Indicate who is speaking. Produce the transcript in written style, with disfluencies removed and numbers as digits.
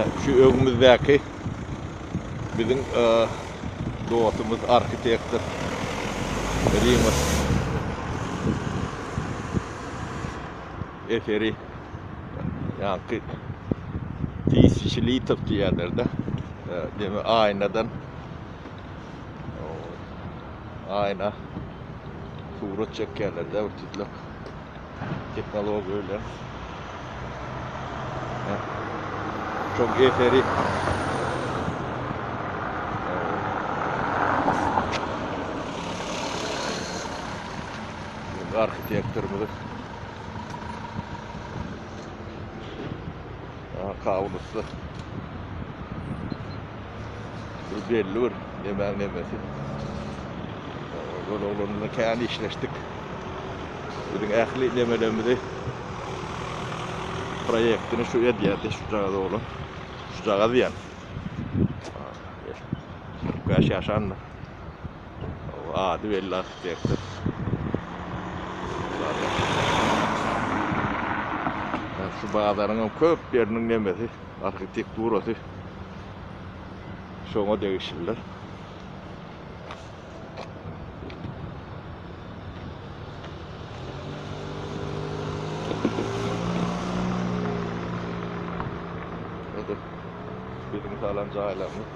Speaker 1: Ine, şu öňümizdäki biziň dostumyz arhitektor Rimas eseri ýaňky Tysячelitow diýýärler-de. Demi aýnadan aýna surat çekýärler-de bir tütlek tehnologiýa bilen. Şoň eseri. Arhitektorymyz Kawun ussa. Bir belli bir nemäň nemesi. Ol oglan bilen kän işleşdik. Biziň ähli nemelerimizi proýektini şu edýärdi, şujagaz oglan. Şujagaz diýýän. 45 ýaşandyr. Ady belli arhitektor. Şu bazaryň hem köp ýeriniň nemesi, arhitekturasy şoňa degişlidir. Biziň salan jaýlarymyz.